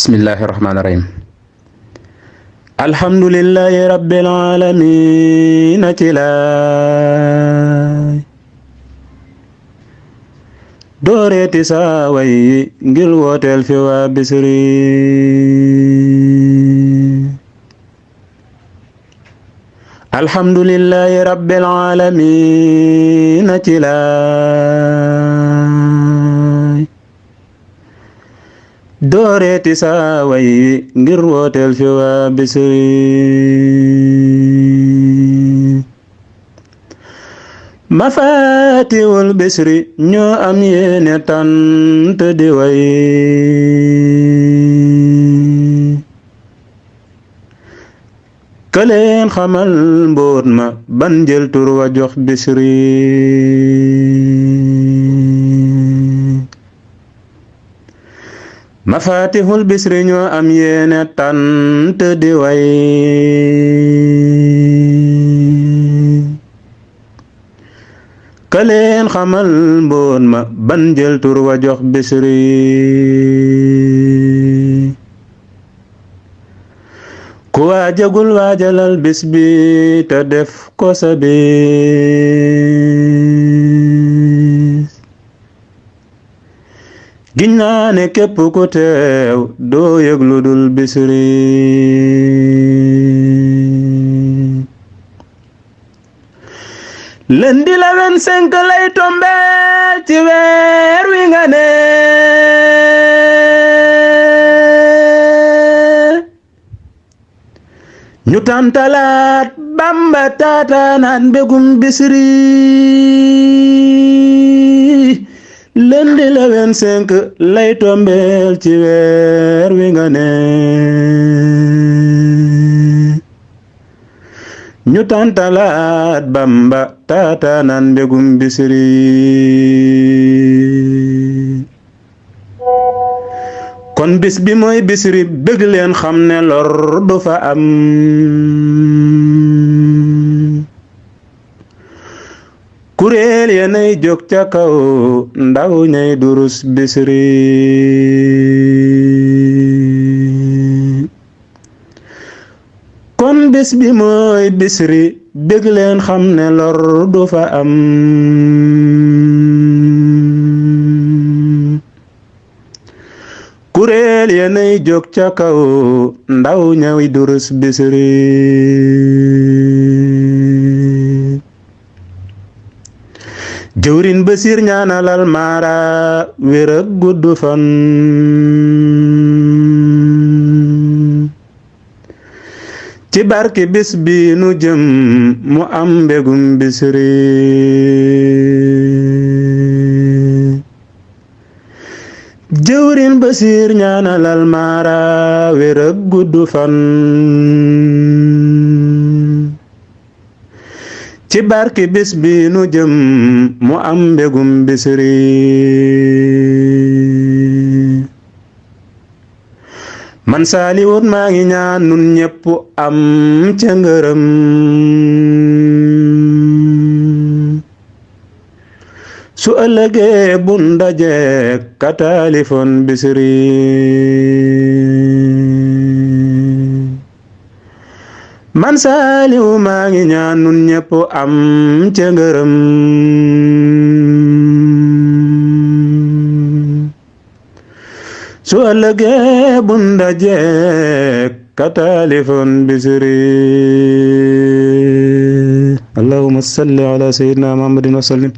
bismillahi rahmaani rahim alhamdulillahi rabbil alamin ci laay dooreeti saa way ngir wooteel fi waa Bichri alhamdulillahi rabbil alamin ci laay dooreeti saa way ngir wooteel fi waa Bichri mafaatihul Bichri ñoo am yéene tant di way këleen xamal mbóot ma ban jël tur wa jox Bichri mafatihul Bichri ñoo am yéene tant di way këleen xamal mbóot ma ban jël tur wa jox Bichri ku waajagul waajalal bis bi te def ko sa bis giñ naa ne képp ku teew doo yëg lu dul Bichri lundi le 25 lay tombe ci weer wi nga ne ñu tantalaat Bamba taatanaan mbégum Bichri lundi le 25 lay tombeel ci weer wi nga ne ñu tantalaat Bamba taatanaan mbégum Bichri kon bis bi mooy Bichri bëgg leen xam ne lor du fa am kuréel yenay jóg ca kaw ndaw ñay durus Bichri kon bis bi mooy Bichri bëgg leen xam ne lor du fa am kuréel yenay jóg ca kaw ndaw ñay durus Bichri jëwrin Basiir ñaanalal maara wér ak gudd fan ci barki bis bi nu jëm mu am mbégum Bichri jëwrin Basiir ñaanalal maara wér ak gudd fan ci barki bis bi nu jëm mu am mbégum Bichri man Saaliwut maa ngi ñaan nun ñépp am ca ngërëm su ëllëgee bu ndajeek ka taalifoon Bichri man Saaliwu maa ngi ñaan nun ñépp am ca ngërëm su ëllëgee bu ndajeek ka taalifoon Bichri allahumma salli ala sayyidina muhammadin wa sallim